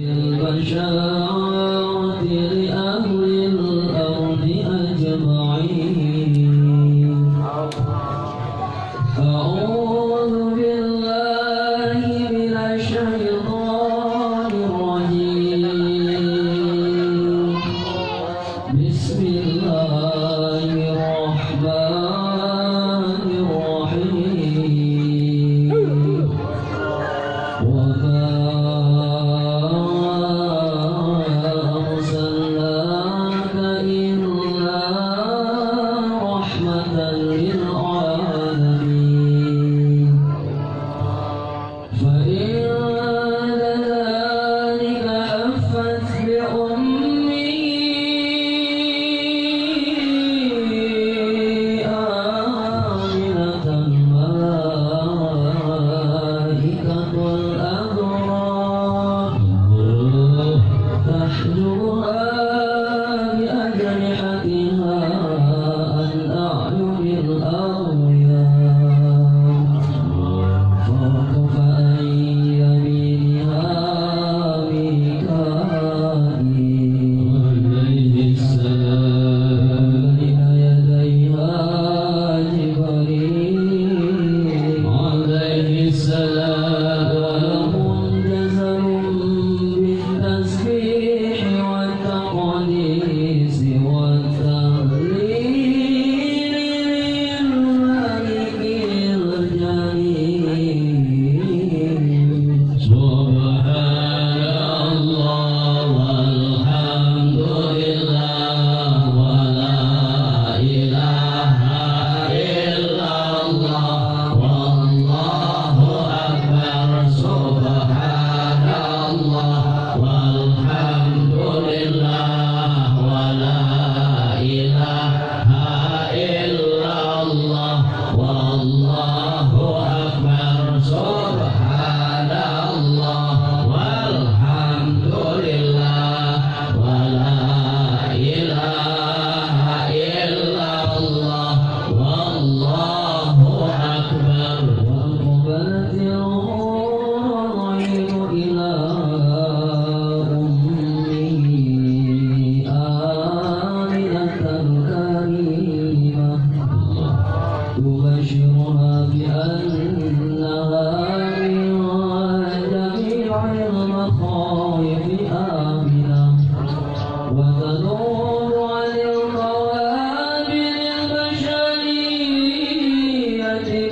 البشارة لأهل الأرض أجمعين. أعوذ بالله من الشيطان الرجيم. بسم الله الرحمن الرحيم. وما أرسلناك إلا رحمة للعالمين. فإن ذلك حفت بأمه آمنة الملائكة الأبرار تحجبها بأجنحتها عن أعين الأغيار، فوقف عن يمينها ميكائيل عليه السلام، بين يديها جبريل عليه السلام، ولهم جزل بالتسبيح والتقديس والتهليل للملك الجليل. سبحان الله والحمد لله ولا إله إلا الله والله أكبر. سبحان الله والحمد لله ولا إله إلا الله والله أكبر. سبحان الله والحمد لله ولا إله إلا الله والله أكبر. وأقبلت الحور العين إلى أمه آمنة الكريمة تبشرها بأنها من جميع المخاوف آمنة، وتذود عن القوابل البشرية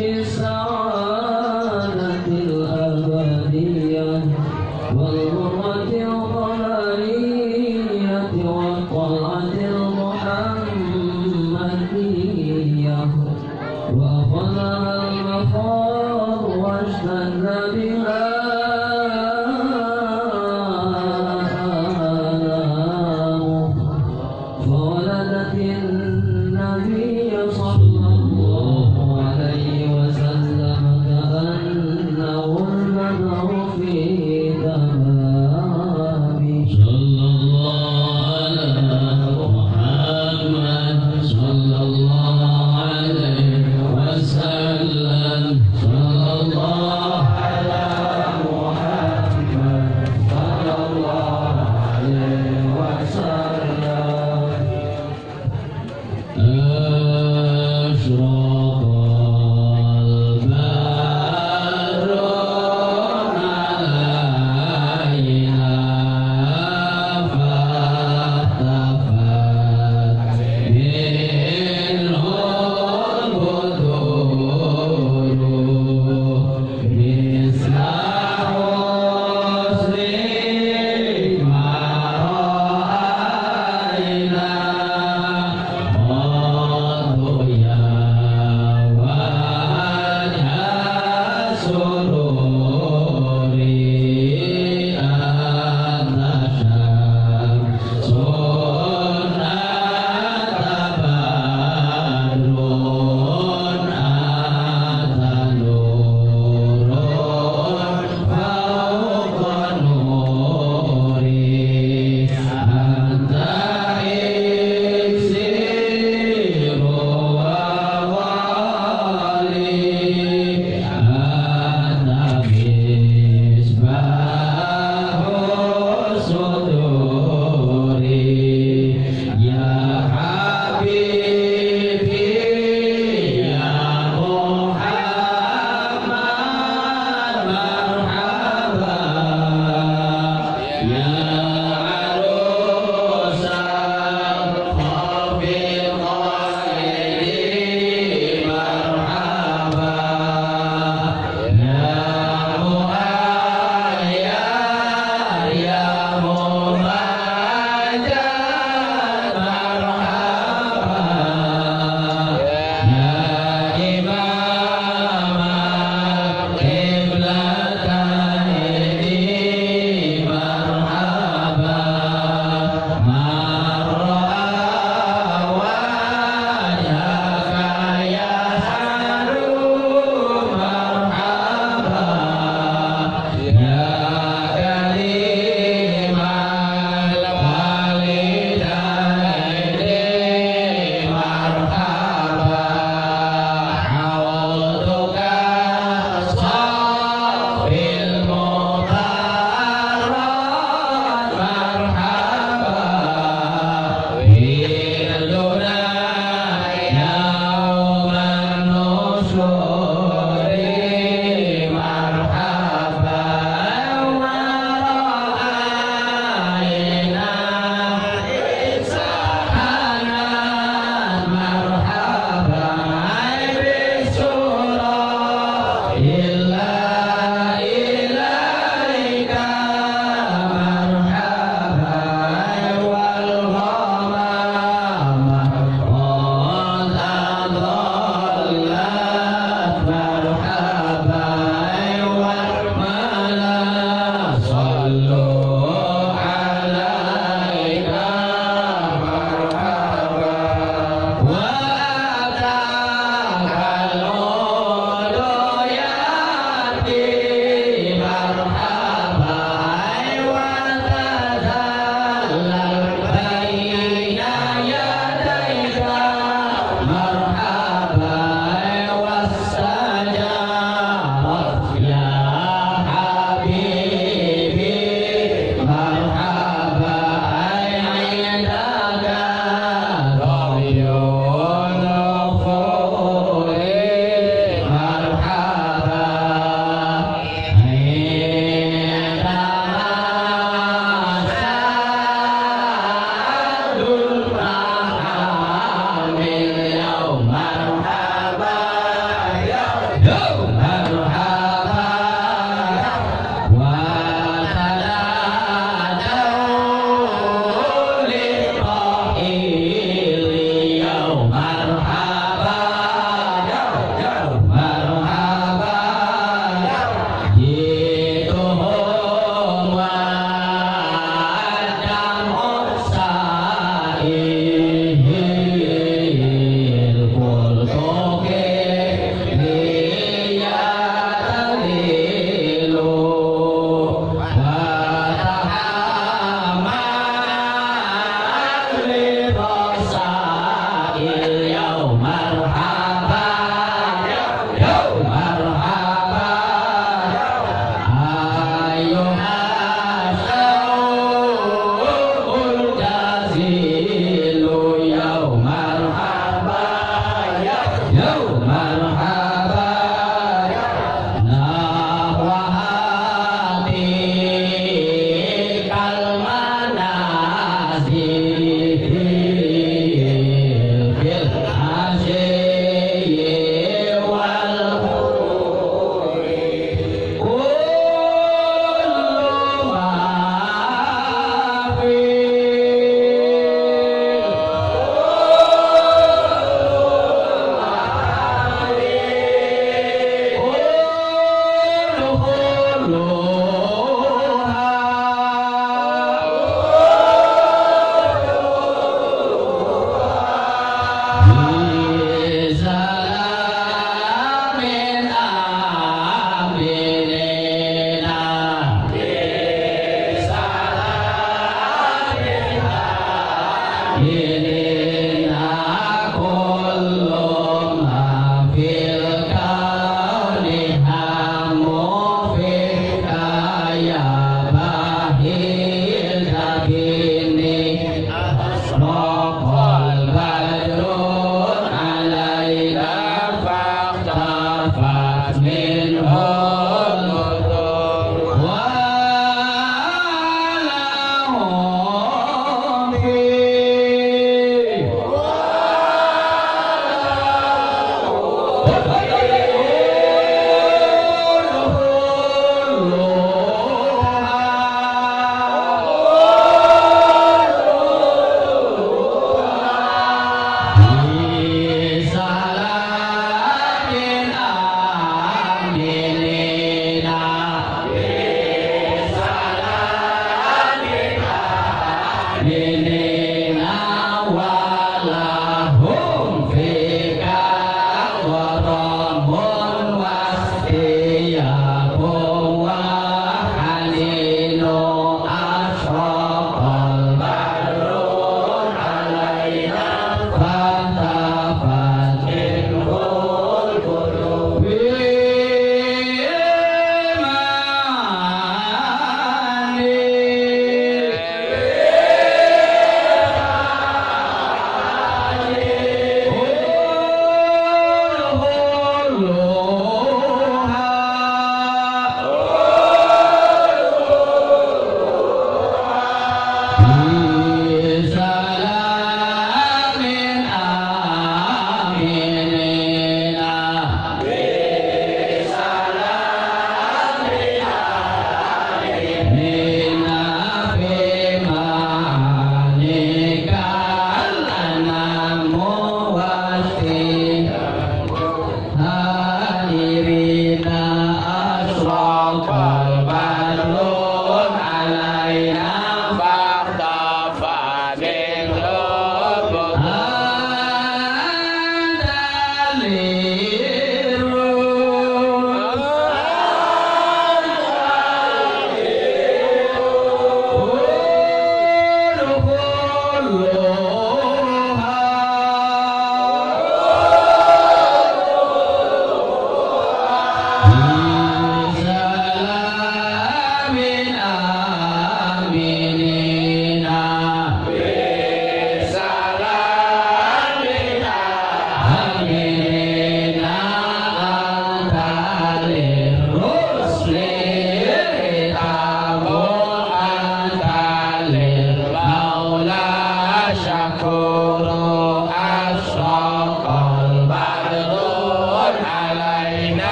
بالسعادة الأبدية والغرة القمرية والطلعة المحمدية. وأخذها المخاض واشتد بها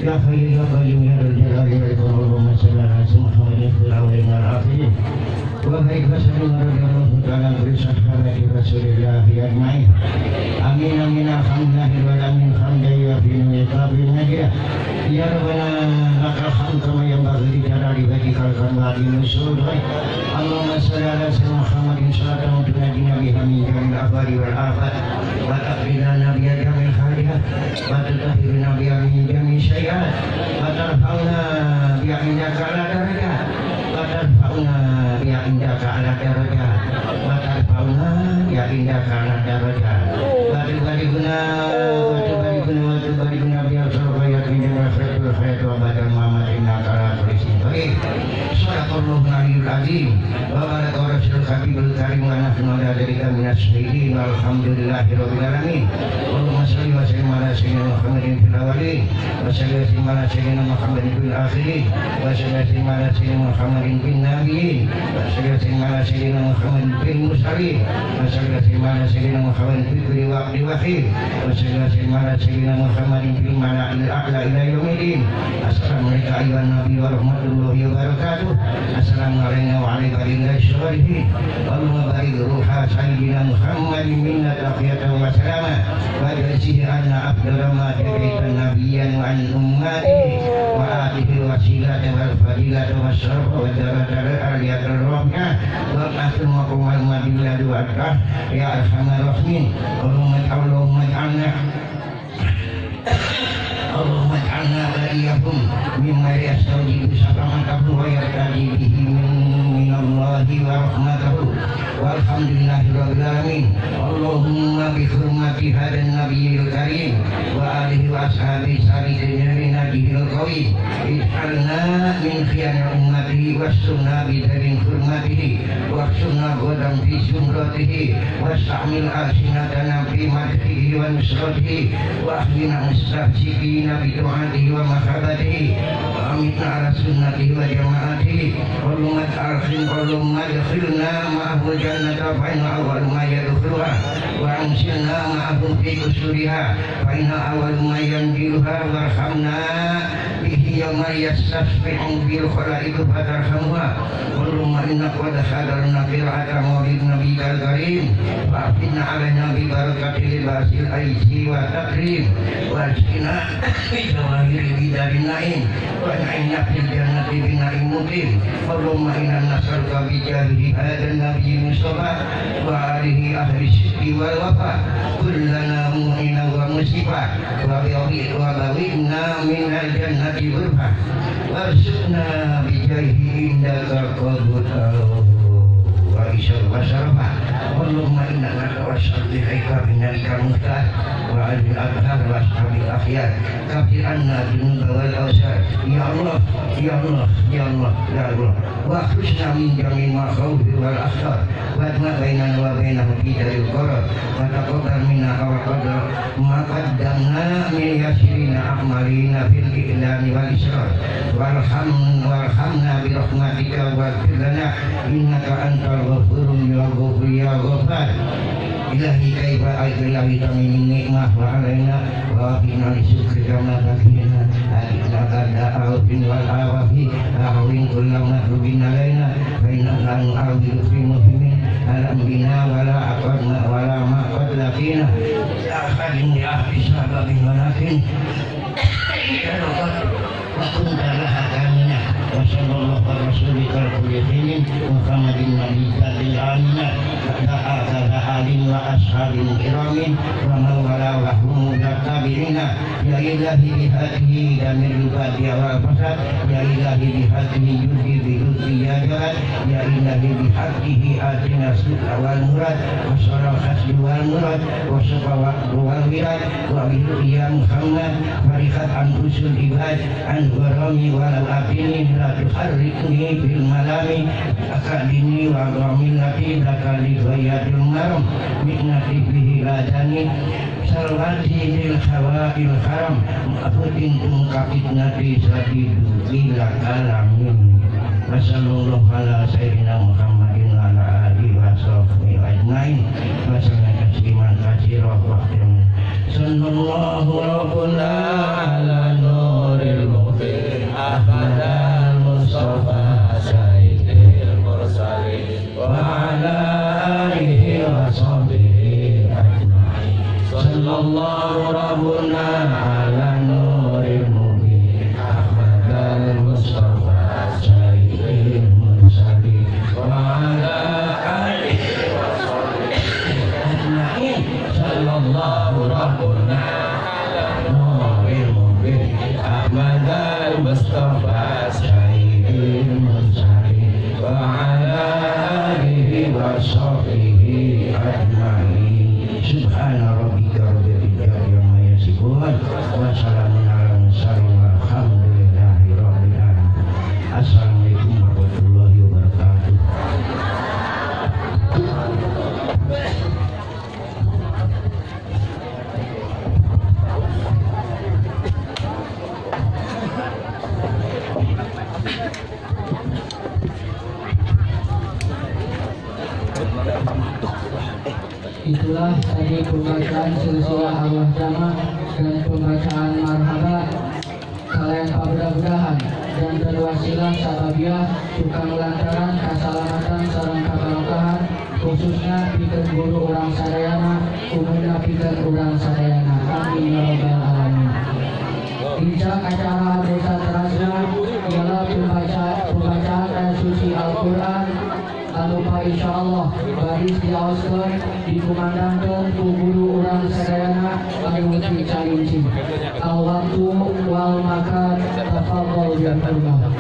Ya Hayyu ya Qayyum ya Dzal Jalali wal Ikram. Allahumma shalli ala sayyidina Muhammadin fil awwalin wal akhirin. Wa barik wa sallim radhiyallahu ta'ala an sahabati Rasulillah ajma'in. Amin amin alhamdulillahil alamin hamdan yuafi ni'amahu najah. Ya Rabbana lakal hamdu kama yanbaghi li jalali wajhikal karim wa 'azimi sultanik. Allahumma shalli ala sayyidina Muhammadin salatan tunajina biha min jami'il ahwali wal afat wa taqbilana biha jami'il khairat wa tutahhiruna biha min jami'is sayyi'at wa tarfa'una biha indaka ala darajat wa tarfa'una biha indaka ala darajat wa tarfa'una biha indaka ala darajat wa tubarikuna wa tubarikuna wa tubarikuna biha sarfayat min jami'il khairat wal khairat wa badal muhammad innaka ala kulli shay'in qadir. Shadaqallahu al-aliyyul azim wa baraka rasulul habibul karim wa nahnu ala dzalika minas syahidin walhamdulillahi rabbil alamin. Allahumma shalli wa sallim ala sayyidina Muhammadin fil awwalin wa salli wa sallim ala sayyidina Muhammadin fil akhirin wa salli wa sallim ala sayyidina Muhammadin fil nabiyyin wa salli wa sallim ala sayyidina Muhammadin fil mursalin wa salli wa sallim ala sayyidina Muhammadin fi kulli waqtin wa hin wa salli wa sallim ala sayyidina Muhammadin fil mala'il a'la ila yaumiddin. Assalamualaikum ayyuhan nabi wa rahmatullahi wa barakatuh. Assalamualaikum wa ala ibadillahi sholihin. Allahumma barik ruha sayyidina Muhammadin minna taqiyatan wa salama wa jazih anna afdala ma jazaita nabiyyan wa an ummatihi wa atihi wasilata wal fadilata wasyarafa wa darajata al-aliyata ar-rafi'ah wa ba'athul maqamal madillah wa akrah ya arhamar rahimin. Allahumma ij'alna Allahumma ij'alna bariyahum mimma yastawjibu syafa'atahu wa yartadi bihi minallahi wa rahmatahu walhamdulillahi rabbil alamin. Allahumma bi hurmati hadzal nabiyil karim wa alihi wa ashabihi sayyidina nabiyil qawim ij'alna min khiyar ummatihi wassunna bi dzalil hurmatihi wahsunna ghadan fi sumratihi wasta'mil alsinatana fi madhihi wa nusratihi wa ahlina mustahzibina bi du'atihi wa mahabbatihi wa amitna ala sunnatihi wa jama'atihi. Allahumma adkhilna ma'ahu jannata fa inna awwal ma yadkhuluha wa anzilna ma'ahu fi qusuriha fa inna awwal ma yanziluha warhamna bihi yawma yastasfi'u bil khalaiq fatarhamha. Allahumma inna qad hadarna qira'ata mawlid nabiyil karim wa afidna alaina bi barakati libasil aisi wa takrim wa asqina bi jawahiri bidarin naim wa na'imna fil jannati bi na'im muqim. Allahumma inna nas'aluka bi jahihi hadzal nabiyyi mustafa wa alihi ahli sidqi wal wafa kullana mu'mina wa musifa wa bawina minal jannati ghurfa warzuqna bi jahihi indaka qabul wa isyar wa syarafa. Allahumma inna nas'aluka bi ibadika al-muhtar wa ahli al-athar wa ashabil akhyar kafir anna dhunuba wal awsar. Ya Allah ya Allah ya Allah ya Allah wa akhrijna min jami'il makhawfi wal akhtar wa adma bainana wa bainahum fi daril qarar wa taqabbal minna wa qadar ma qaddamna min yasirina a'malina fil i'lani wal israr warhamna bi rahmatika waghfir lana innaka antal ghafurur ya ghafur ya ghafar. Ilahi kaifa a'illahi tamim nikmah wa alaina wa afina li syukri kama bakina adikna kada awfin wal awafi ahwin kulla mahlubin alaina fa inna la nu'awidu fi muslimin alam bina wala aqadna wala ma qad laqina ahadin li ahli sababin walakin wa kunta laha kamina wa sallallahu ala rasulika al-kulli Muhammadin nabiyil amina alim wa ashabin kiramin wa mawala wa hum tabi'ina. Ya ilahi bihatihi damir rubati wal fasad ya ilahi bihatihi yudi bi ya jahat ya ilahi bihatihi atina su'a wal murad wa saral hasbi wal murad wa safa wal wirad wa bihi ya Muhammad farihat an usul ibad an gharami walau atini la tuharrikni fil malami akadini wa ghamillati lakali ghayatil maram miknati bihi ladani salwati lil hawail haram ma'futin tungkafitnati sadidu bila kalamin. Wa sallallahu ala sayyidina Muhammadin wa ala alihi wa sahbihi ajmain wa sallam tasliman katsiran wa sallallahu ala nuril وصحبه أجمعين. سبحان ربك رب العزة عما يصفون وسلام على المرسلين والحمد لله رب العالمين. Assalamualaikum warahmatullahi wabarakatuh. Itulah tadi pembacaan silsilah arwah jamaah dan pembacaan marhaba kalian pabudah-budahan dan berwasilah sababiah tukang lantaran kasalamatan sareng kabarokahan khususnya pikeun guru urang sadayana umumna pikeun urang sadayana. Amin ya rabbal alamin. Puncak acara desa terasna ialah pembacaan ayat suci Al-Quran anu pa insyaallah baris diaoskeun dikumandangkeun ku guru urang sadayana anu ti Calincing. Al waktu wal makan tafadhol bil hurmah.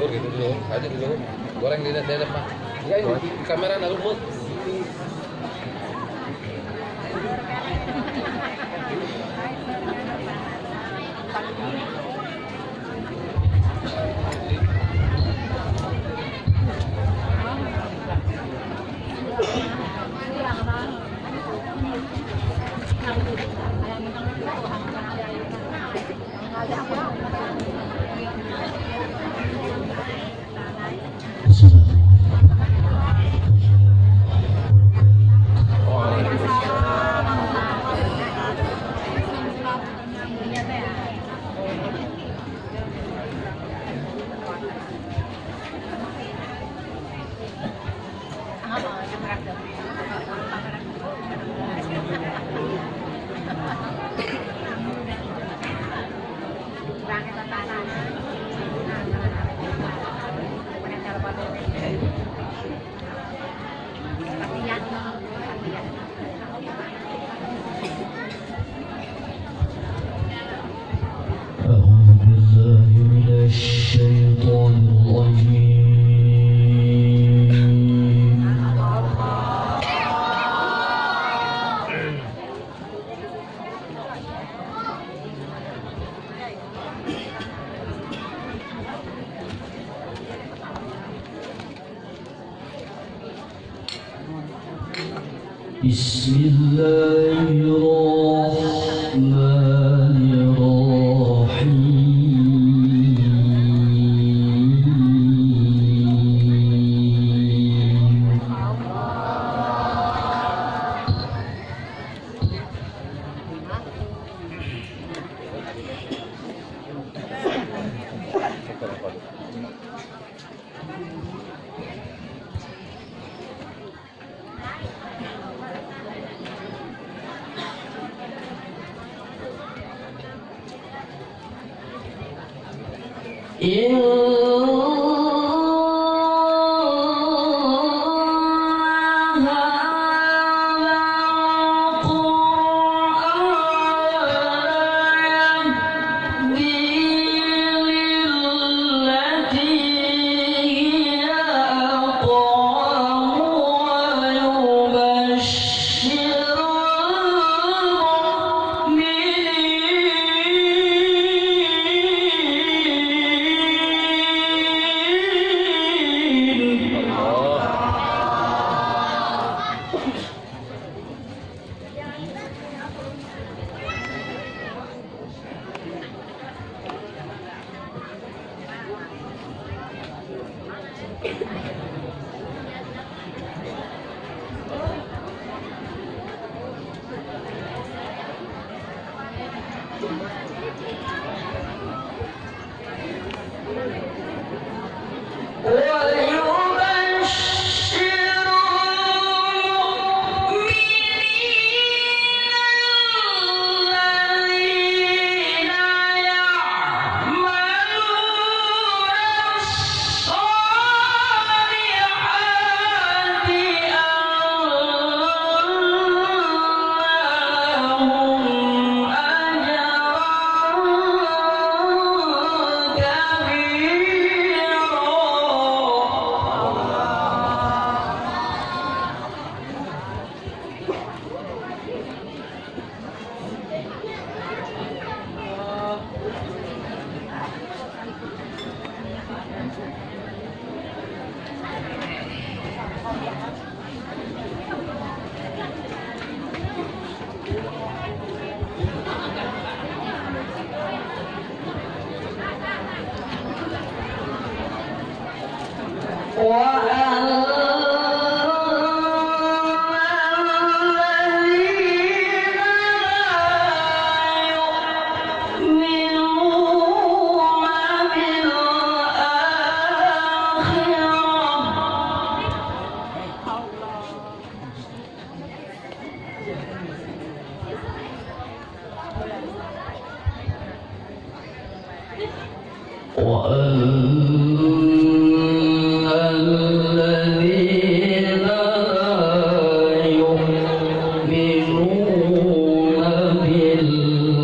Gitu dulu, aja dulu. Goreng di depan. Enggak ini di kamera lalu bos. Bismillahirrahmanirrahim. وأن الذين لا يؤمنون بالآخرة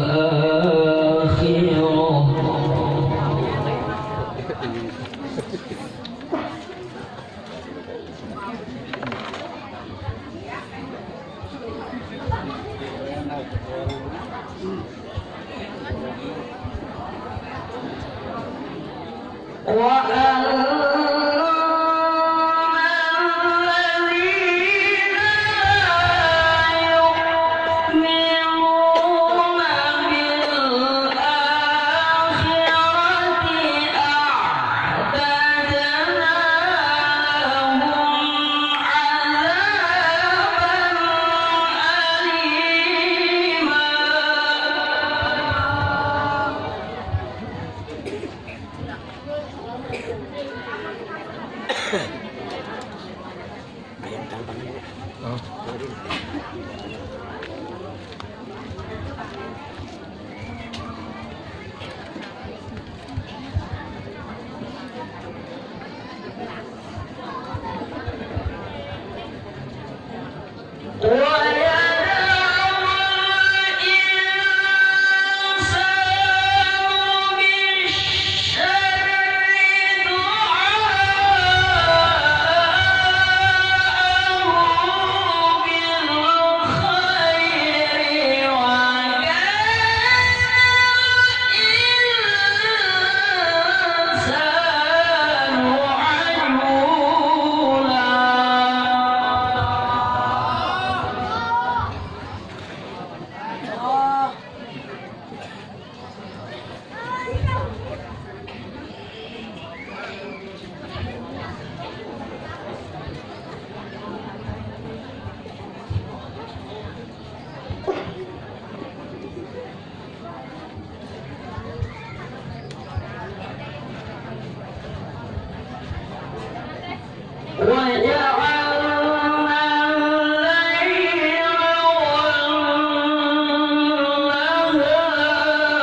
وأن الذين لا يؤمنون بالآخرة أعتدنا لهم عذابا أليما. ويدعو الإنسان بالشر دعاءه بالخير وكان الإنسان عجولا. وجعلنا الليل والنهار آيتين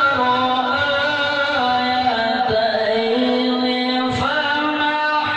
فمحونا آية الليل فمحونا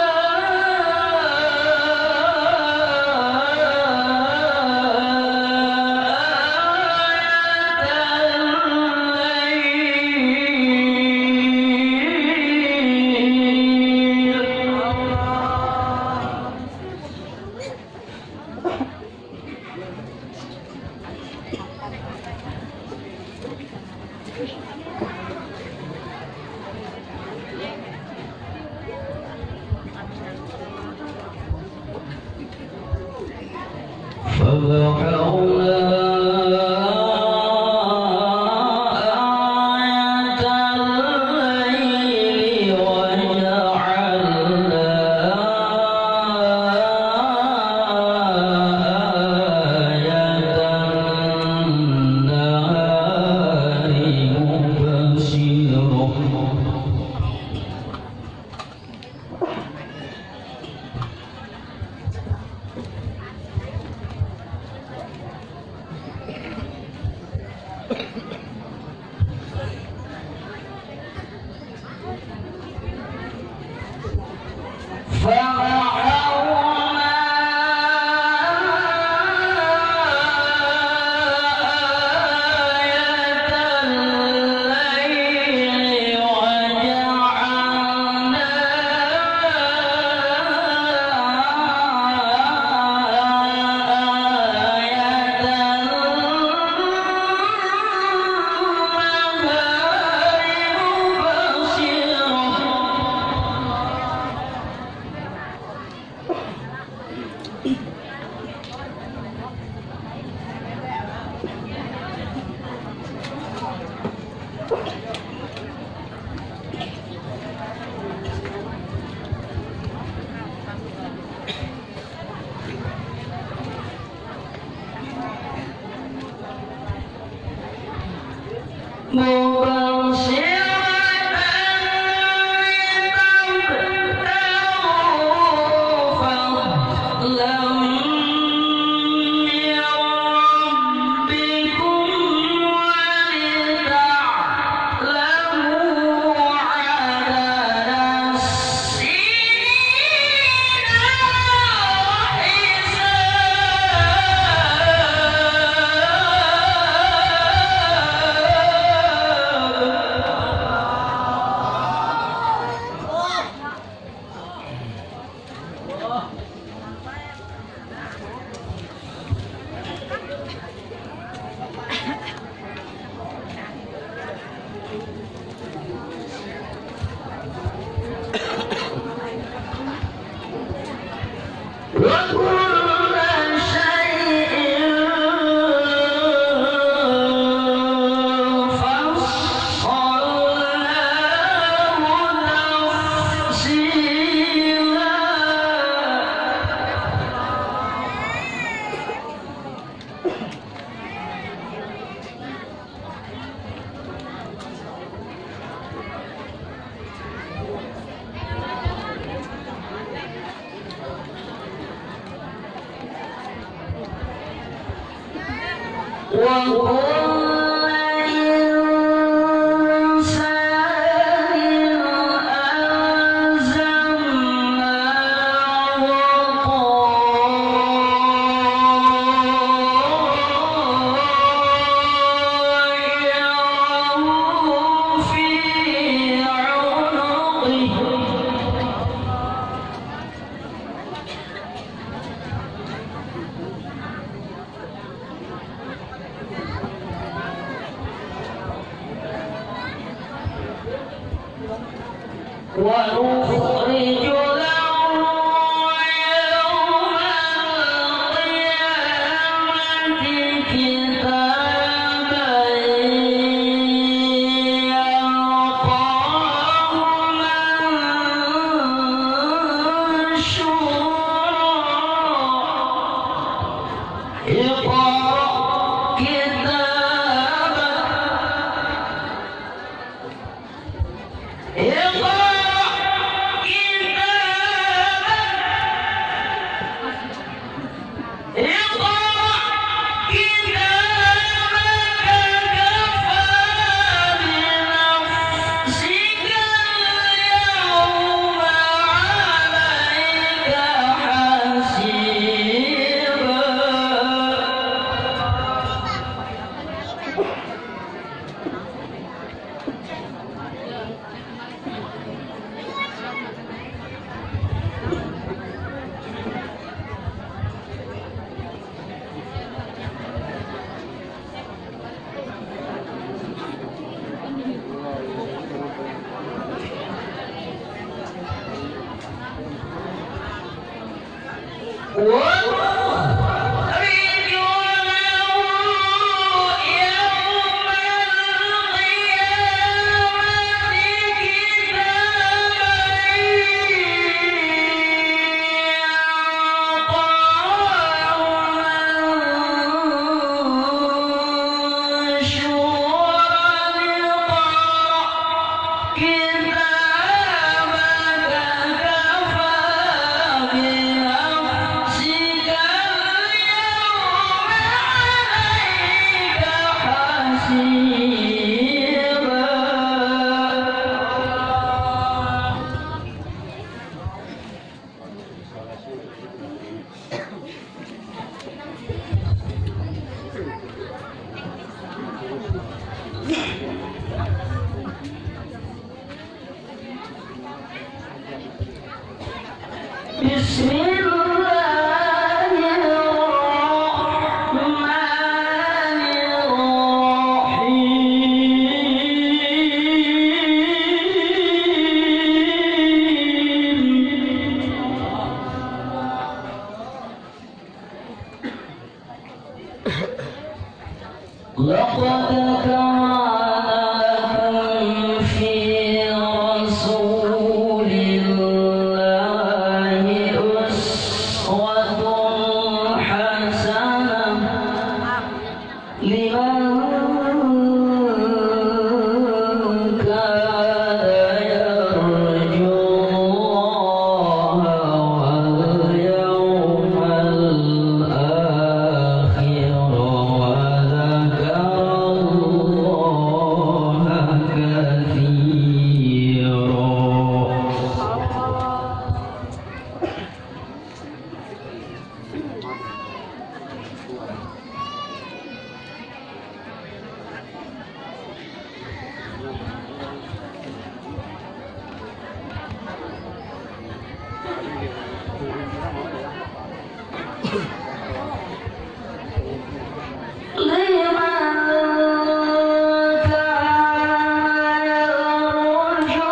آية الليل وجعلنا آية النهار مبصرة. فمحونا آية الليل وجعلنا آية النهار مبصرة. مبصرة لتبتغوا فضلا من ربكم ولتعلموا ونخرج له يوم القيامة كتابا يلقاه منشورا اقرأ كتابك ونخرج له يوم القيامة كتابا يلقاه منشورا اقرأ كتابك كفى بنفسك اليوم عليك حسيبا. بسم الله الرحمن الرحيم. لقد كان لكم في رسول الله أسوة حسنة لمن كان يرجو الله واليوم الآخر وذكر الله كثيرا. لمن كان يرجو الله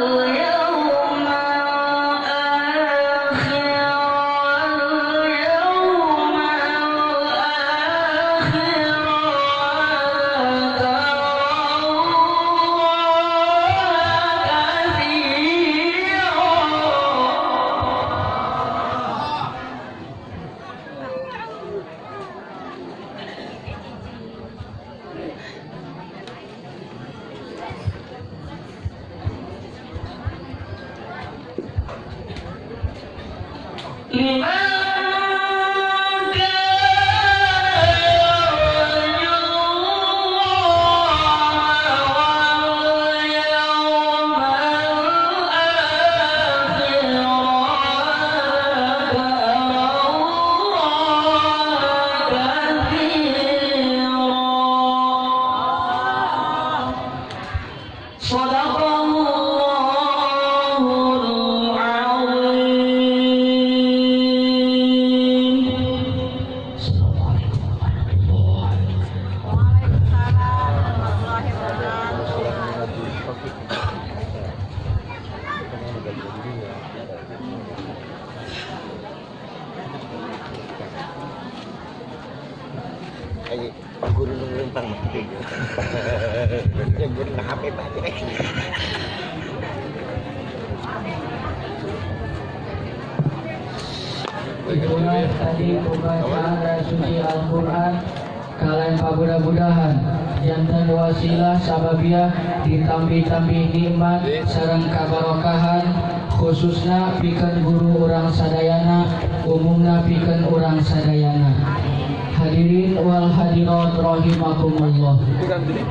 واليوم الآخر واليوم الآخر وذكر الله كثيرا. لمن كان Guru lempang mah guru HP baca. Itulah tadi pembacaan ayat suci Al-Quran. Kalian pabudah-budahan jantan wasilah sababiah ditambi-tambi nikmat sareng kabarokahan khususna pikeun guru urang sadayana umumna pikeun urang sadayana. Hadirin wal hadirat rahimakumullah.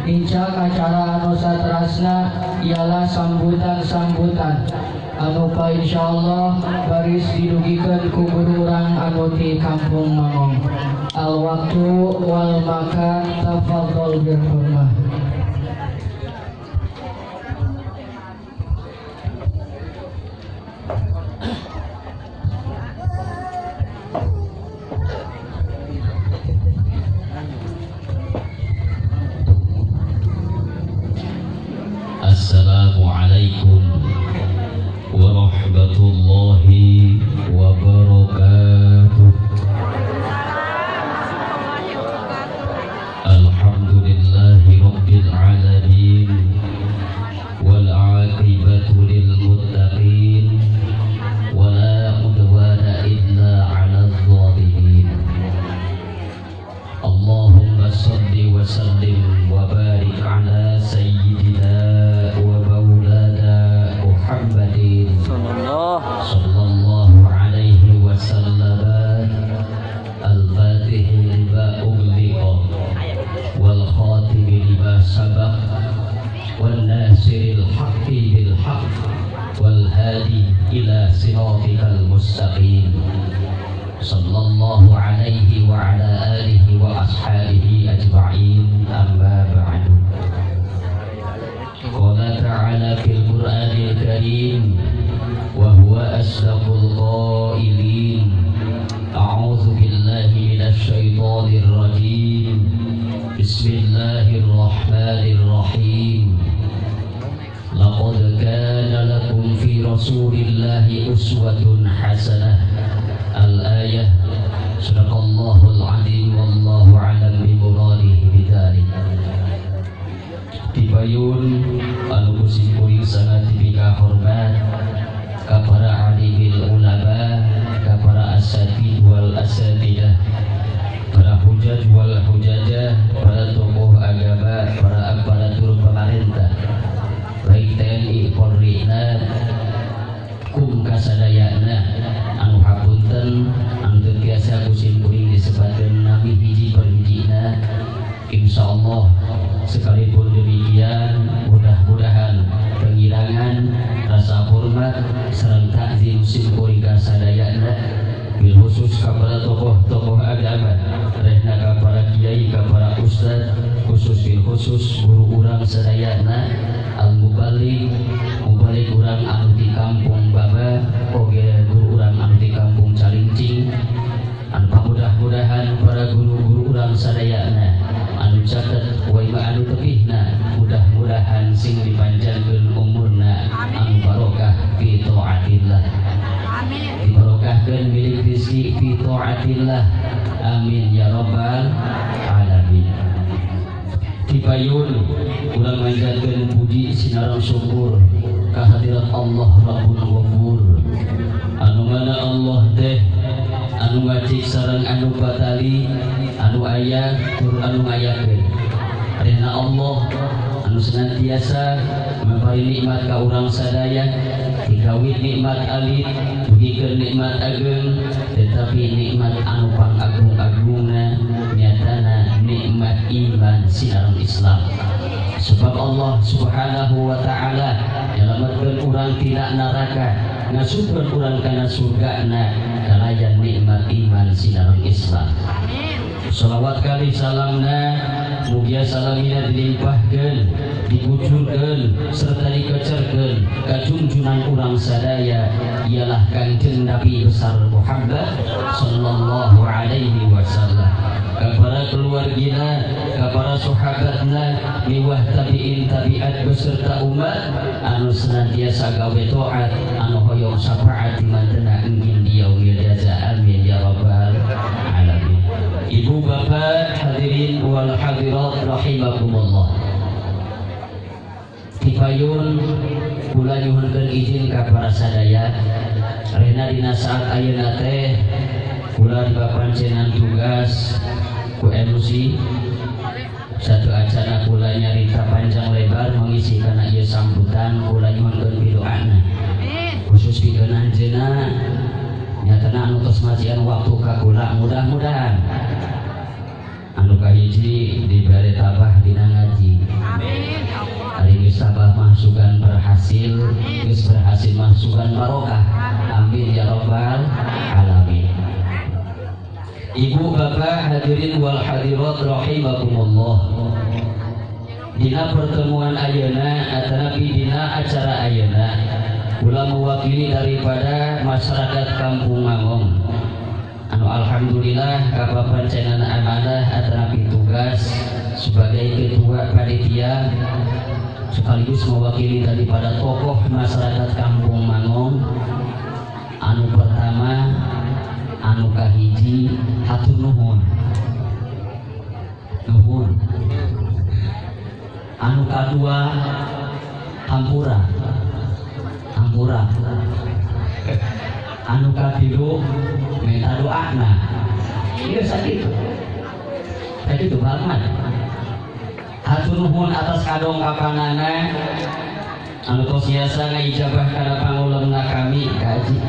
Nincak acara anu saterasna ialah sambutan-sambutan anu pa insyaallah baris didugikeun ku guru urang anu ti Kampung Mangong. Al waktu wal makan tafadhol bil hurmah. Assalamualaikum warahmatullahi wabarakatuh. Alhamdulillahi rabbil alamin wal aqibatu lil muttaqin wala udwana illa 'alal zalimin. Allahumma shalli wa sallim wa barik ala sayyidina wa maulana Muhammadin sallallahu alaihi wasallam al-fatih lima ughliqa wal khatim lima sabaq wal nasiril haqqi bil haqq wal hadi ila siratikal mustaqim sallallahu alaihi wa ala alihi wa ashabihi ajma'in. Amma ba'du. Qala ta'ala fil Qur'anil Karim wa huwa asdaqul qailin. A'udzu billahi minasy syaithanir rajim. Bismillahirrahmanirrahim. Laqad kana lakum fi rasulillahi uswatun hasanah. Al-ayah. Sadaqallahul azim wallahu a'lam bi muradihi bidzalik. Tibayun anu kuring sangat dipika hormat ka para alimil ulama, ka para asatid wal asatidah, para hujaj wal hujajah, para tokoh agama, para aparatur pemerintah, baik TNI Polri na kum kasadayana anu hapunten anu teu tiasa ku simkuring disebatkeun nami hiji per hijina. Insyaallah sekalipun demikian mudah-mudahan pengirangan rasa hormat sareng takzim simkuring kasadayana bil khusus kepada tokoh-tokoh agama, rehna ka para kiai, ka para ustad, khusus bil khusus guru urang sadayana al mubalig, mubalig urang anu di Kampung Baba, oge guru urang anu di Kampung Calincing. Anu mudah-mudahan para guru-guru urang sadayana anu caket wae anu tepihna mudah-mudahan sing dipanjangkeun umurna anu barokah fi taatillah. Amin. Dibarokahkeun milik rizki fi taatillah. Amin ya rabbal alamin. Tibayun urang manjatkeun puji sinareng syukur kehadirat Allah Rabbul Ghafur. Anu mana Allah teh anu ngacik sareng anu batali, anu aya tur anu ngayakeun. Rena Allah anu senantiasa memberi nikmat ka urang sadaya, dikawin nikmat alit, dugikeun nikmat ageung, tetapi nikmat anu pangagung-agungna nyatana nikmat iman sinareng Islam. Sebab Allah Subhanahu wa ta'ala nyalametkeun urang tina neraka, ngasupkeun urang kana surgana kalayan nikmat iman sinareng Islam. Salawat kali salamna mugia salamina dilimpahkeun, dikucurkeun serta dikecerkeun ka junjunan urang sadaya ialah Kangjeng Nabi besar Muhammad sallallahu alaihi wasallam, kepada keluargina, kepada sahabatna, miwah tabiin tabiat beserta umat anu senantiasa gawe taat, anu hoyong syafaat di mantena engin di yaumil jaza. Amin ya rabbal alamin. Ibu bapak hadirin hadirat rahimakumullah. Tipayun kula nyuhunkeun izin ka para sadaya rena dina saat ayeuna teh kula dipapancenan tugas ku MC satu acara kula nyarita panjang lebar mengisi kana ieu sambutan kula nyuhunkeun pidoana khusus pikeun anjeunna nyatana anu tos majian waktu ka kula mudah-mudahan anu kahiji dibere tabah dina ngaji. Amin. Ari geus tabah mah sugan berhasil, geus berhasil mah sugan barokah. Amin ya rabbal alamin. Ibu bapak hadirin wal hadirat rahimakumullah. Dina pertemuan ayeuna atanapi dina acara ayeuna kula mewakili daripada masyarakat Kampung Mangong anu alhamdulillah kapapancenan amanah atanapi tugas sebagai ketua panitia sekaligus mewakili daripada tokoh masyarakat Kampung Mangong anu pertama anu kahiji hatur nuhun nuhun anu kadua hampura hampura anu katilu minta doana ieu sakitu sakitu banget hatur nuhun atas kadongkapanana anu tos biasa ngaijabah kana pangulemna kami kaji.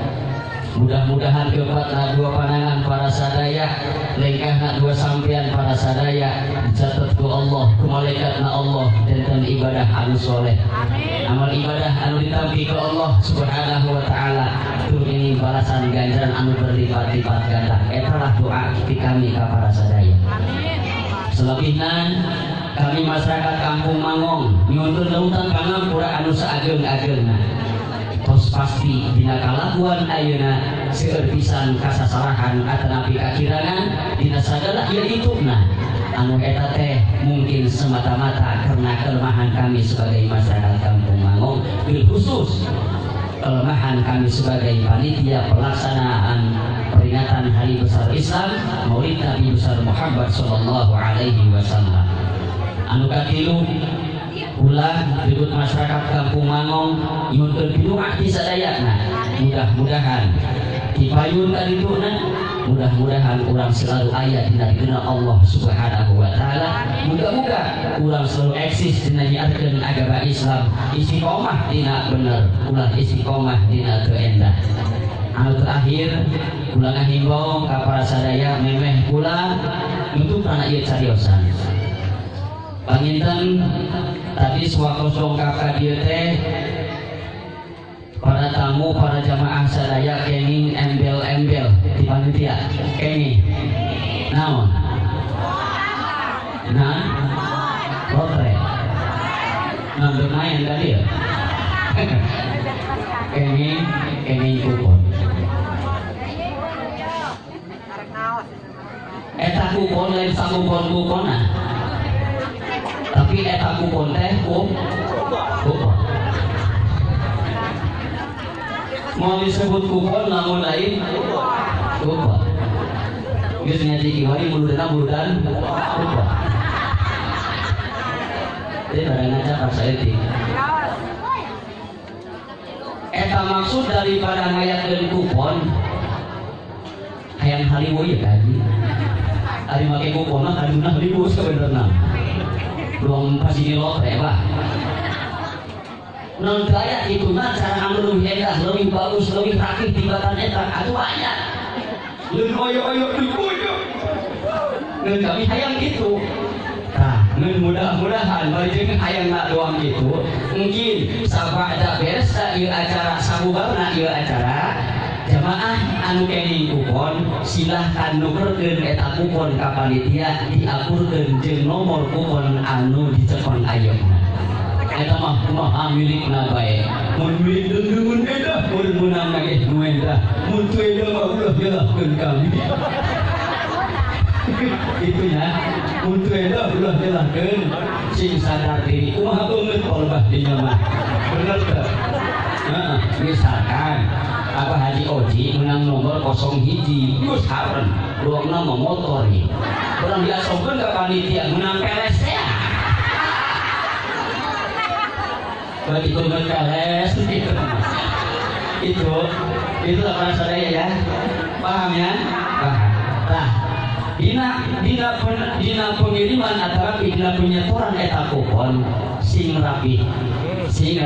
Mudah-mudahan kepatna dua panangan para sadaya lengkahna dua sampean para sadaya dicatat ku Allah ku malaikatna Allah dan ibadah anu soleh. Amin. Amal ibadah anu ditampi ku Allah Subhanahu wa taala tur ini balasan ganjaran anu berlipat-lipat ganda. Etalah doa ti kami ka para sadaya. Amin. Selebihna kami masyarakat Kampung Mangong nyuhunkeun lautan pangampura anu saageng-agengna. Tos pasti dina kalakuan ayeuna seueur pisan kasasalahan atanapi kakirangan dina sagala ieu ituna anu eta teh mungkin semata-mata karena kelemahan kami sebagai masyarakat Kampung Mangong bil khusus kelemahan kami sebagai panitia pelaksanaan peringatan Hari Besar Islam Maulid Nabi Besar Muhammad sallallahu alaihi wasallam. Anu katilu ulah ribut masyarakat Kampung Mangong nyuhunkeun pidu'a ti sadayana mudah-mudahan dipayun kadituna mudah-mudahan urang selalu aya dina ridha Allah Subhanahu wa taala, mudah-mudahan urang selalu eksis dina nyiarkeun agama Islam istiqomah dina bener ulah istiqomah dina teu endah. Anu terakhir kula ngahimbau ka para sadaya memeh kula nutup kana ieu cariosan. Panginten tadi sewaktu dongkap ka dieu teh para tamu, para jamaah sadaya kenging embel-embel di panitia kenging naon? Nah, lotre nah bermain tadi ya kenging kenging kupon eta kupon lain sakupon kupona tapi eta kupon teh kupon mau disebut kupon namun lain kupon geus ngaji kiwari muludana muludan kupon jadi pada ngaca saeutik eta maksud daripada ngayakeun kupon hayang haliwu ieu kaji ari make kupon mah kaduna haliwu sabenerna ruang pasti lotre bah non kaya itu mah cara anu lebih endah lebih bagus lebih rakih tibatan eta atuh aya leuh oyo-oyo oyo ngeun kami hayang gitu tah ngeun mudah-mudahan bari jeung hayang na doang gitu mungkin sabada beres ieu acara sabubarna ieu acara jamaah anu kening kupon silahkan nukerkeun eta kupon ka panitia diakurkeun jeung nomor kupon anu dicekon ayeuna eta mah kumaha milikna bae mun milik deungeun eta mun meunang ge nu eta mun teu eta mah ulah nyalahkeun kami itu ya mun teu eta ulah nyalahkeun sing sadar diri kumaha beungeut kolbah dinya mah bener teu. Misalkan Abah Haji Oji menang nomor 01 geus haren ruangna mah motor ieu. Urang diasongkeun ka panitia menang peles teh. Berarti kudu peles gitu. Itu para sadaya ya. Paham ya? Paham. Tah, dina pengiriman atau dina penyetoran eta kupon sing rapi. Sing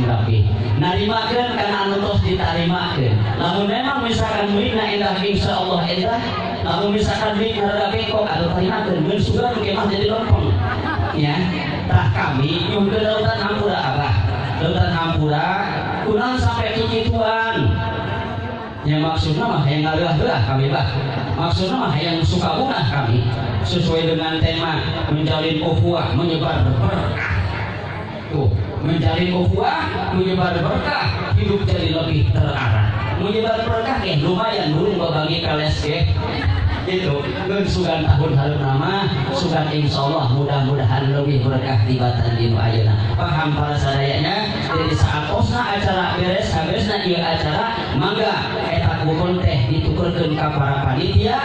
rapi. Narimakeun kana anu tos ditarimakeun. Lamun memang misalkan muridna endah insyaallah endah, lamun misalkan murid rada bengkok atau tarimakeun mun sugan kemah jadi lempeng. Ya. Tah kami nyuhunkeun lautan hampura abah. Lautan hampura kunaon sampai kikituan. Ya maksudna mah hayang ngareuah-reuah kami bah. Maksudna mah hayang suka bunah kami. Sesuai dengan tema menjalin ukhuwah, menyebar berkah. Tuh, menjalin ukhuwah, menyebar berkah, hidup jadi lebih terarah. Menyebar berkah eh lumayan burung babangi kales ge. Itu ngeun sugan tahun hareup nama, sugan insyaallah mudah-mudahan lebih berkah tibatan dinu ayeuna. Paham para sadayana? Jadi saat osna acara beres, saberesna ieu acara, mangga eta kupon teh ditukerkeun ka para panitia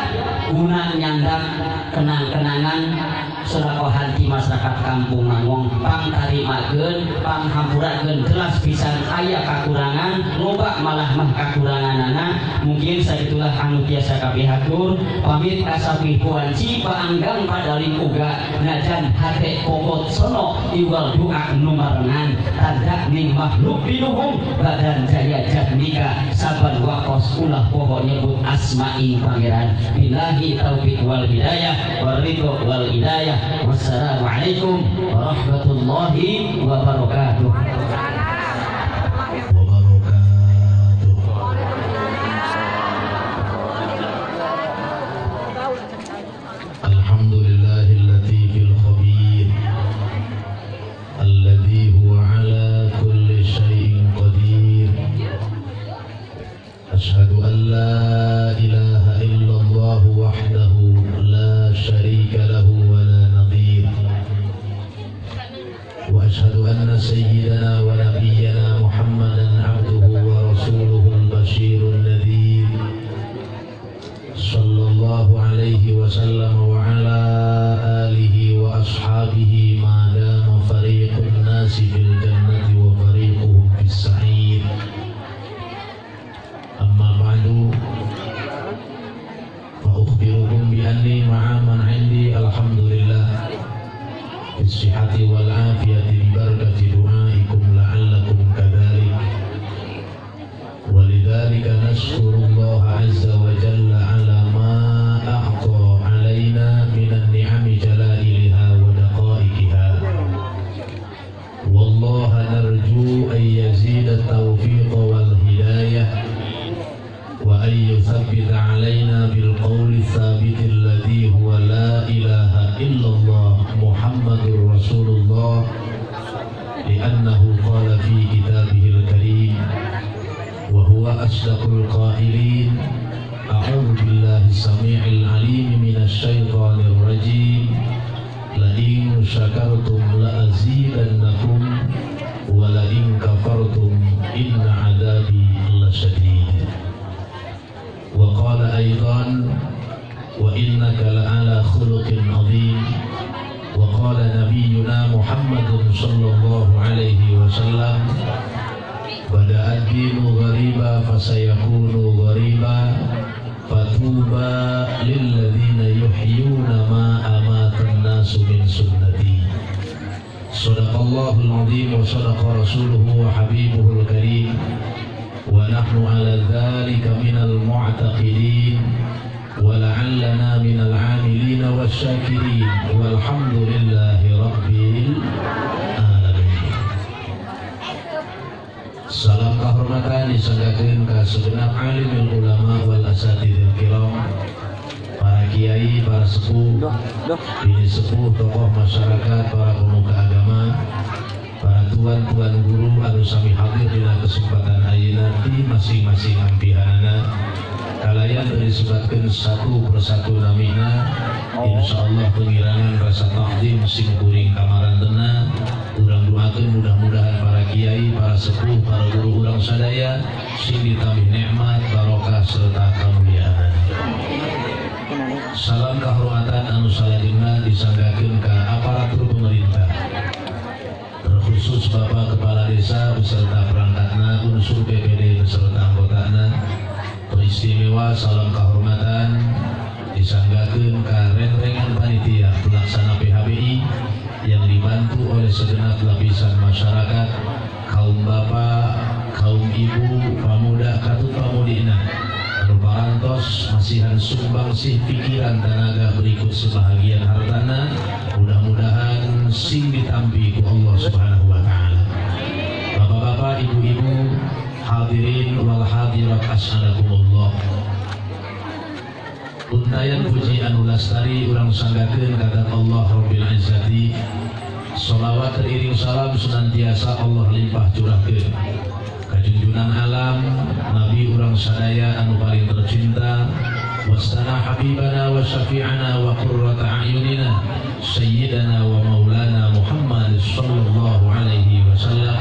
guna nyandak kenang-kenangan sedekahan ti masyarakat kampung Mangwong. Pangtarimakeun, panghampurakeun jelas pisan aya kakurangan, loba malah mah kakuranganana. Mungkin sagitulah anu tiasa kapihatur. Pamit kasapih puanci paanggang padaling uga najan hate kokot sono iwal doa numarengan tanda ning makhluk binuhung badan jaya jatmika saban wakos ulah poho nyebut asma ing pangeran. Billahi taufik wal hidayah waridho wal hidayah. Wassalamualaikum warahmatullahi wabarakatuh. Alhamdulillahil latifil khabir alladzi huwa ala kulli syai'in qadir. Asyhadu an la ilaha illallah wahdahu la syarika lahu wa la nadhir. Wa asyhadu anna sayyidana wa nabiyyana Muhammadan abduhu wa rasuluhul basyirun nadhir. Sallallahu alaihi wasallam wa ala alihi wa ashabihi ma dama fariqun nasi fil jannati wa fariquhum fis sa'ir. Amma ba'du, fa ukhbirukum bi anni ma'a man 'indi alhamdulillah bis sihhati wal afiyati bi barakati du'aikum la'allakum kadzalik. Walidzalika nashkurullaha 'azza wa jalla 'ala ma a'ta 'alaina minan ni'ami jalailiha wa daqaiqiha. Wallaha narju an yazida at-tawfiq wal hidayah wa an yuthabbita 'alaina bil qawli tsabit alladhi huwa la ilaha illallah Muhammadur Rasulullah, li'annahu qala fi kitabihil karim wa huwa asdaqul qailin. A'udzu billahi samii'il 'aliim minasy syaithanir rajim. La in syakartum la azidannakum wa la in kafartum inna 'adzabi lasyadid. Wa qala aidan wa innaka la'ala khuluqin 'adzim. Wa qala nabiyyuna Muhammadun sallallahu alaihi wasallam, bada ad-dinu ghariba fasayakunu ghariba fatuba lilladzina yuhyuna ma amatan nasu min sunnati. Sadaqallahul azim wa sadaqa rasuluhu wa habibuhul karim. Wa nahnu ala dzalika minal mu'taqidin wa la'allana minal 'amilina wasyakirin. Walhamdulillahi rabbil alamin. Salam kehormatan disanggakeun ka segenap alimul ulama wal asatidil kiram, para kiai, para sepuh, bini sepuh, tokoh masyarakat, para pemuka agama, para tuan-tuan guru anu sami hadir dina kesempatan ayeuna di masing-masing ampihanana. Kalayan disebutkeun satu persatu namina, insyaallah pengirangan rasa takdim sim kuring kamarantena. Urang doakeun ngadoakeun mudah-mudahan para kiai, para sepuh, para guru urang sadaya sing ditambih nikmat, barokah serta kemuliaan. Salam kehormatan anu salajengna disanggakeun ka aparatur pemerintah, terkhusus Bapak Kepala Desa beserta perangkatna, unsur BPD beserta anggotana. Teristimewa salam kehormatan disanggakeun ka rengrengan panitia pelaksana PHBI yang dibantu oleh segenap lapisan masyarakat, kaum bapak, kaum ibu, pamuda katut pamudina, anu parantos masihan sumbangsih pikiran tenaga berikut sebahagian hartana, mudah-mudahan sing ditampi ku Allah Subhanahu wa taala. Bapak-bapak, ibu-ibu, hadirin wal hadirat as'alakumullah. Untayan puji anu lastari urang sanggakeun ka Allah Rabbil Izzati. Sholawat teriring salam senantiasa Allah limpah curahkeun ka junjunan alam Nabi urang sadaya anu paling tercinta, wastana habibana wa syafi'ana wa qurrata a'yunina sayyidana wa maulana Muhammad sallallahu alaihi wasallam.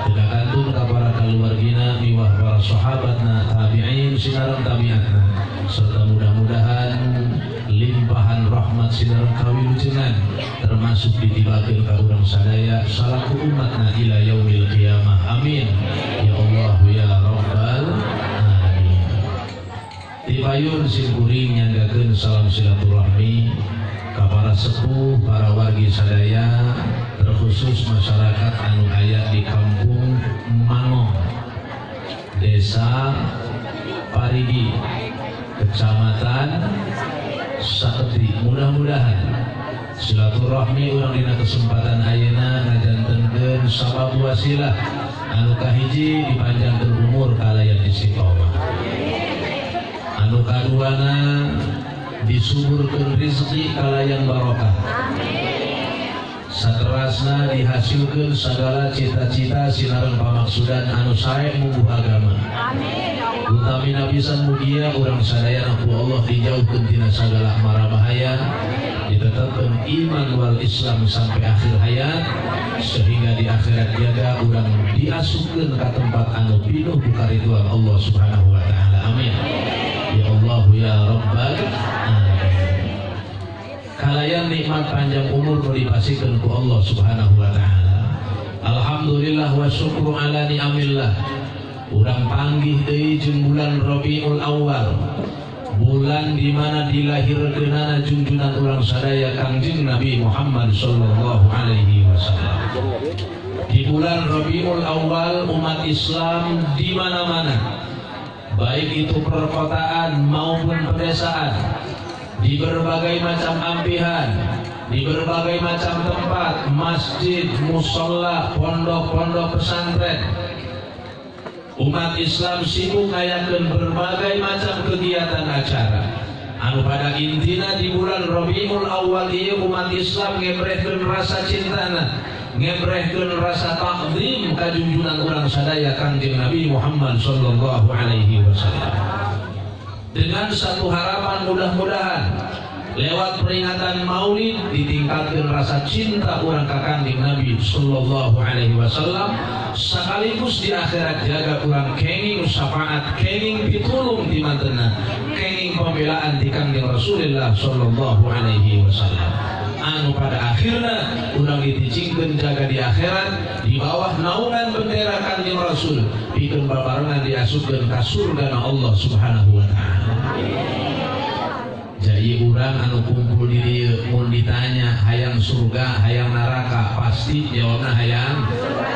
Tidak kantun ka para kaluargina miwah para sahabatna, tabi'in sinareng tabi'atna, serta mudah-mudahan limpahan rahmat sinareng kawilujengan termasuk ditibakeun ka urang sadaya salaku umatna ila yaumil qiyamah. Amin ya Allah ya Rabbal alamin. Tipayun simkuring nyanggakeun salam silaturahmi ka para sepuh, para wargi sadaya, terkhusus masyarakat anu aya di kampung Mangong, Desa Parigi, Kecamatan Saketi. Mudah-mudahan silaturahmi urang dina kesempatan ayeuna ngajantenkeun sabab wasilah anu kahiji dipanjangkeun umur kalayan istiqomah, anu kaduana disuburkeun rezeki kalayan barokah, saterasna dihasilkeun sagala cita-cita sinareng pamaksudan anu sae mungguh agama. Utamina pisan mugia urang sadayana ku Allah dijauhkeun tina sagala mara bahaya, ditetapkeun iman wal Islam sampai akhir hayat, sehingga di akhirat jaga urang diasupkeun ka tempat anu pinuh ku karidhoan Allah Subhanahu wa taala. Amin ya Allah ya Rabbal alamin. Kalayan nikmat panjang umur nu dipasikeun ku Allah Subhanahu wa taala. Alhamdulillah wa syukru ala ni'amillah. Urang panggih deui jeung bulan Rabiul Awal, bulan di mana dilahirkeunana junjunan urang sadaya Kangjeng Nabi Muhammad sallallahu alaihi wasallam. Di bulan Rabiul Awal umat Islam di mana-mana, baik itu perkotaan maupun pedesaan, di berbagai macam ampihan, di berbagai macam tempat, masjid, musola, pondok-pondok pesantren, umat Islam sibuk ngayakeun berbagai macam kegiatan acara. Anu pada intina di bulan Rabiul Awal ieu umat Islam ngebrehkeun rasa cintana, ngebrehkeun rasa takzim ka junjunan urang sadaya Kangjeng Nabi Muhammad sallallahu alaihi wasallam. Dengan satu harapan mudah-mudahan lewat peringatan Maulid ditingkatkan rasa cinta urang ka Kangjeng Nabi sallallahu alaihi wasallam, sekaligus di akhirat jaga urang kenging syafaat, kenging pitulung di mantena, kenging pembelaan di Kangjeng Rasulullah sallallahu alaihi wasallam. Anu pada akhirna urang diticingkeun jaga di akhirat di bawah naungan bendera Kangjeng Rasul, pikeun babarengan diasupkeun ka surgana Allah Subhanahu wa taala. Jadi urang anu kumpul di dieu mun ditanya hayang surga, hayang neraka, pasti jawabna hayang surga.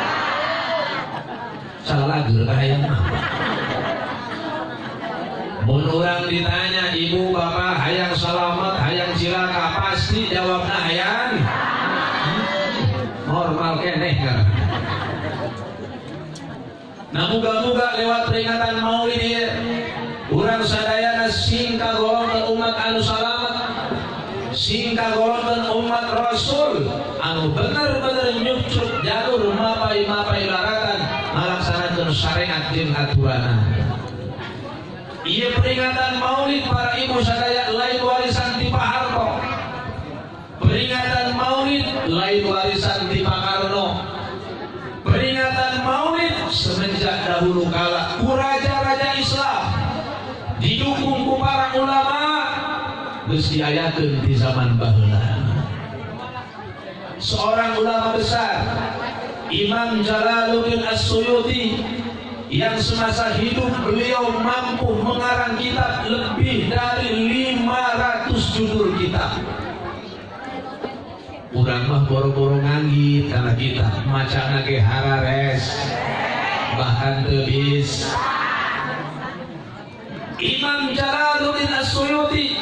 Salah lager ka hayang mah. Mun urang ditanya ibu bapak hayang selamat, hayang cilaka, pasti jawabna hayang normal keneh. Nah, muga-muga lewat peringatan Maulid ieu urang sadayana sing kagolongkeun umat anu salamet, sing kagolongkeun umat Rasul anu bener-bener nyucut jalur mapai-mapai laratan ngalaksanakeun syariat jeung aturanna. Ieu peringatan Maulid para ibu sadaya lain warisan ti Pak Harto, peringatan Maulid lain warisan ti Pak Karno, geus diayakeun di zaman baheula. Seorang ulama besar, Imam Jalaluddin As-Suyuti, yang semasa hidup beliau mampu mengarang kitab lebih dari 500 judul kitab. Urang mah boro-boro nganggit kana kitab, macana ge harares, bahkan teu bis. Imam Jalaluddin As-Suyuti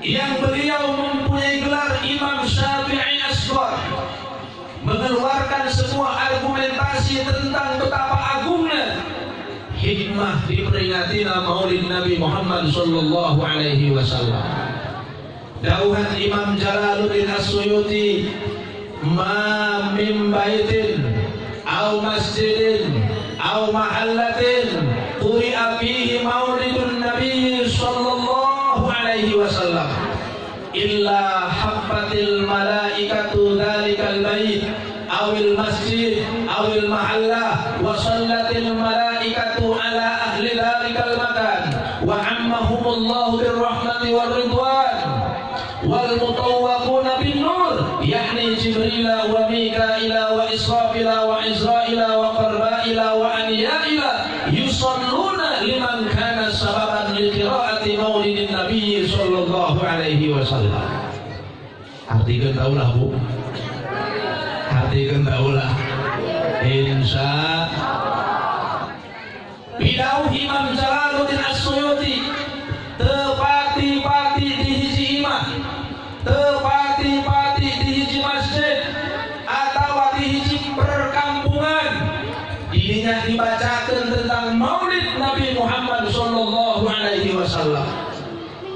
yang beliau mempunyai gelar Imam Syafi'i Asghar, mengeluarkan semua argumentasi tentang betapa agungnya hikmah diperingati Maulid Nabi Muhammad sallallahu alaihi wasallam. Dauhan Imam Jalaluddin As-Suyuti, ma min baitin au masjidin au mahallatin quri'a fihi maulidun nabi sallallahu alaihi wasallam illa habbatil malaikatu dzalikal bait awil masjid awil mahallah wa sallatil malaikatu ala ahli dzalikal makan wa ammahumullahu birrahmati warridwan wal mutawwaquna bin nur yakni Jibrila wa Mikaila wa Israfila wa Izraila wa Qarbaila wa Aniyaila yusalluna liman kana sababan li qiraati maulidin nabi sallallahu alaihi wasallam. Artikeun taulah Bu, artikeun taulah insya bidauh Imam Jalaluddin As-Suyuti tepati-pati di hiji imah, tepati-pati di hiji masjid atau di hiji perkampungan, dirinya dibacakan tentang Maulid Nabi Muhammad sallallahu alaihi wasallam.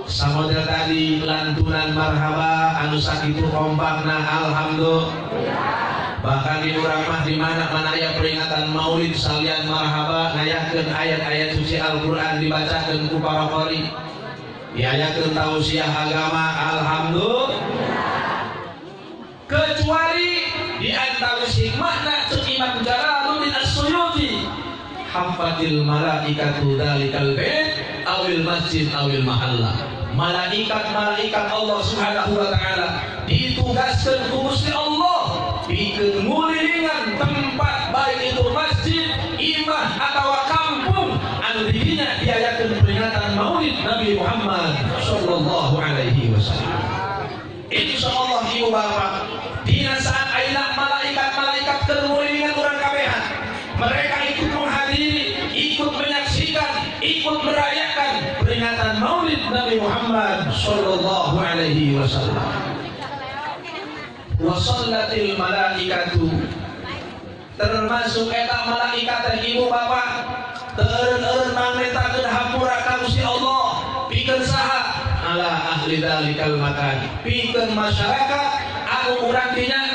Samodel tadi lantunan marhaba anu sakitu kompakna alhamdulillah. Bahkan di urang mah di mana-mana aya peringatan Maulid salian marhaba ngayakeun ayat-ayat suci Al-Qur'an dibacakeun ku para qori, diayakeun tausiah agama alhamdulillah. Kecuali di antara hikmahna ceuk Imam Jalaluddin As-Suyuti, hafatil malaikatu dzalikal bait awil masjid awil mahallah. Malaikat-malaikat Allah Subhanahu wa taala ditugaskan ku Gusti Allah pikeun ngulilingan tempat baik itu masjid, imah atau kampung anu dirinya diayakeun peringatan Maulid Nabi Muhammad sallallahu alaihi wasallam. Insyaallah ibu bapak, dina saat ayeuna malaikat-malaikat keur ngulilingan urang kabehan, mereka ikut menghadiri, ikut menyaksikan, ikut merayakan peringatan Maulid Nabi Muhammad sallallahu alaihi wasallam. Wa sallatil malaikatu, termasuk eta malaikat teh ibu bapak teu eureun-eureun mangmentakeun hampura ka Gusti Allah pikeun saha ala ahli dzalikal makan, pikeun masyarakat anu urang dinyana.